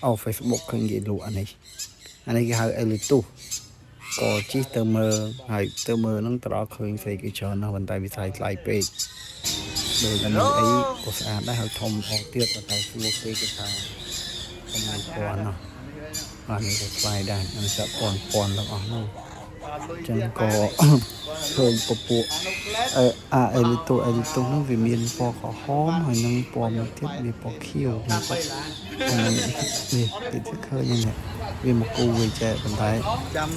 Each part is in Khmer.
អូ Facebook ឃើញគេលក់អានេះអានេះគេហៅអេលីទូសក៏ជិះទៅមើលហើយទៅមើលហ្នឹងទៅដល់ឃើញស្អីគេច្រើនណាស់ប៉ុន្តែវាថ្លៃថ្លៃពេកដូចអានេះអីក៏ស្អាតដែរហើយធំអស់ទៀតប៉ុន្តែសួរគេគេថា6000ណោះអានេះក៏ថ្លៃដែរអានេះសាក់ពាន់ពាន់ទាំងអស់នោះចឹងក៏ ឃើញពពួកអឺអាអេលីតូអេលីតូហ្នឹងវាមានពណ៌ក្រហមហើយនិងពណ៌មួយទៀតវាពណ៌ខៀវនេះនេះទៀតឃើញនេះវាមកគូវាចែប៉ុន្តែ ចាំ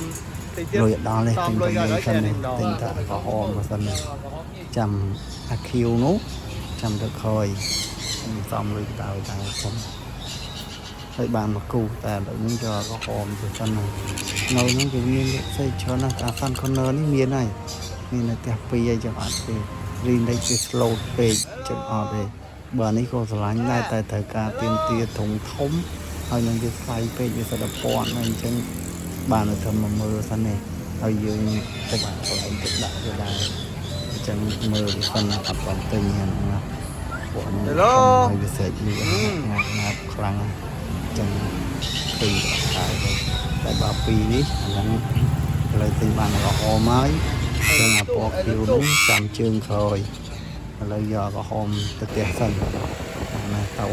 តិចទៀត លុយអត់ដល់ទេទិញ លុយ តែ ដល់ មួយសិន នេះ ទិញតែក្រហមមកសិនចាំអាខៀវនោះចាំទៅក្រោយខ្ញុំសំលុយទៅតែសិនហើយបានមកគូតែឥឡូវនេះយកក្រហមទៅសិននៅហ្នឹងគេមានលក់ផ្សេងច្រើនណាស់តែ Sun Corner នេះមានហើយមាននៅផ្ទះពីរអីចឹងអត់ទេរីនេះគេ slow ពេកចឹងអត់ទេបើនេះក៏ស្រឡាញ់ដែរតែត្រូវការទៀមទាធុងធំហើយនឹងវាថ្លៃពេកវាសិតតែពាន់ហើយអញ្ចឹងបានទៅធ្វើមកមើលសិននេះហើយយើងទៅបាក់កន្លែងទៅដាក់វាដែរអញ្ចឹងមើលវាសិនណាអត់បានទិញហ្នឹងណាពួកហ្នឹងធំហើយវាស្រែកលឿនងាប់ងាប់ខ្លាំងណាស់អញ្ចឹងឃើញអត់ដែរតែបើពីរនេះអាហ្នឹងឥឡូវទិញបានក្រហមហើយអញ្ចឹងអាពណ៌ខៀវនោះចាំជើងក្រោយឥឡូវយកក្រហមទៅផ្ទះសិនណាតើ